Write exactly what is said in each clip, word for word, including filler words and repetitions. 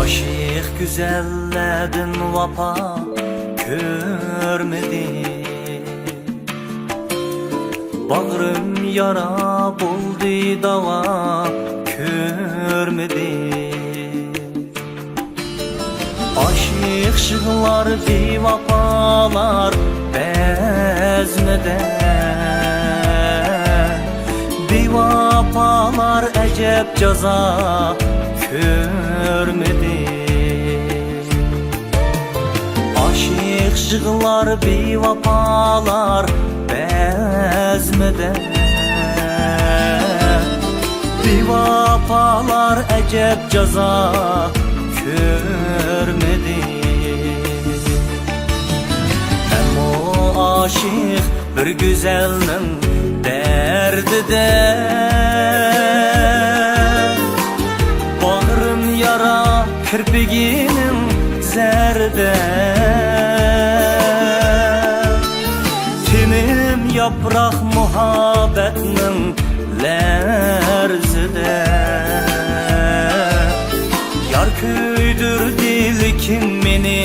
ئاشىق گۈزەللەردىن ۋاپا كۆرمىدىم. باغرىم يارا بولدى داۋا كۆرمىدىم. ئاشىق يىغلار بىۋاپالار بەزمىدە. بىۋاپالار ئەجەب جازا كۆرمىدى. ئاشىق يىغلار بىۋاپالار بەزمىدە. بىۋاپالار ئەجەب جازا كۆرمىدى. مەنمۇ ئاشىق بىر گۈزەلنىڭ دەردىدە. باغرىم يارا كىرپىكىنىڭ زەردە. تېنىم ياپراق مۇھەببەتنىڭ لەرزىدە. يار كۆيدۈردى لېكىن مېنى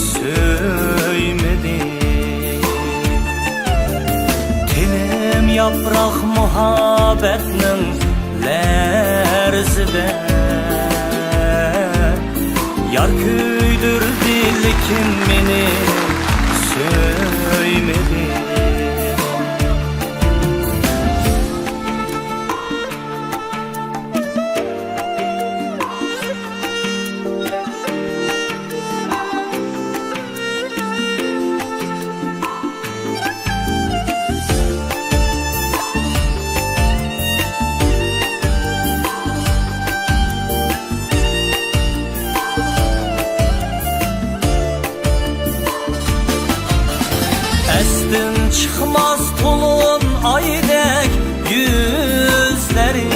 سۆيمىدى. تېنىم ياپراق مۇھەببەتنىڭ لەرزىدە. يار كۆيدۈردى لېكىن مېنى سۆيمىدى. ئەستىن چىقماس تولۇن ئايدەك يۈزلىرى.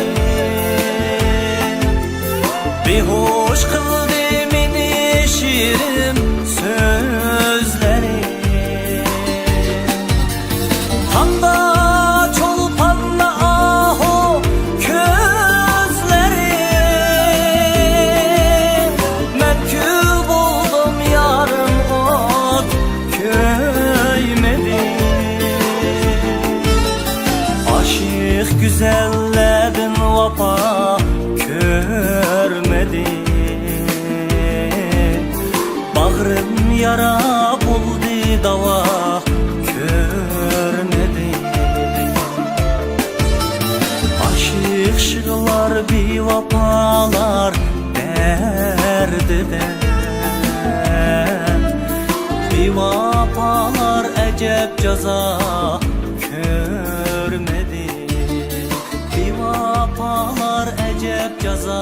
بىھوش قىلدى مېنى شېرىن سۆزلىرى. تاڭدا چولپاندا ئاھۇ كۆزلىرى. مەن كۈل بولدۇم، يارىم ئوت كۆيمىدى. ئاشىق گۈزەللەردىن ۋاپا كۆرمىدى. باغرىم يارا بولدى، داۋا كۆرمىدى. ئاشىق يىغلار بىۋاپالار دەردىدە. بىۋاپالار ئەجەب جازا كۆرمىدى. بىۋاپالار ئەجەب جازا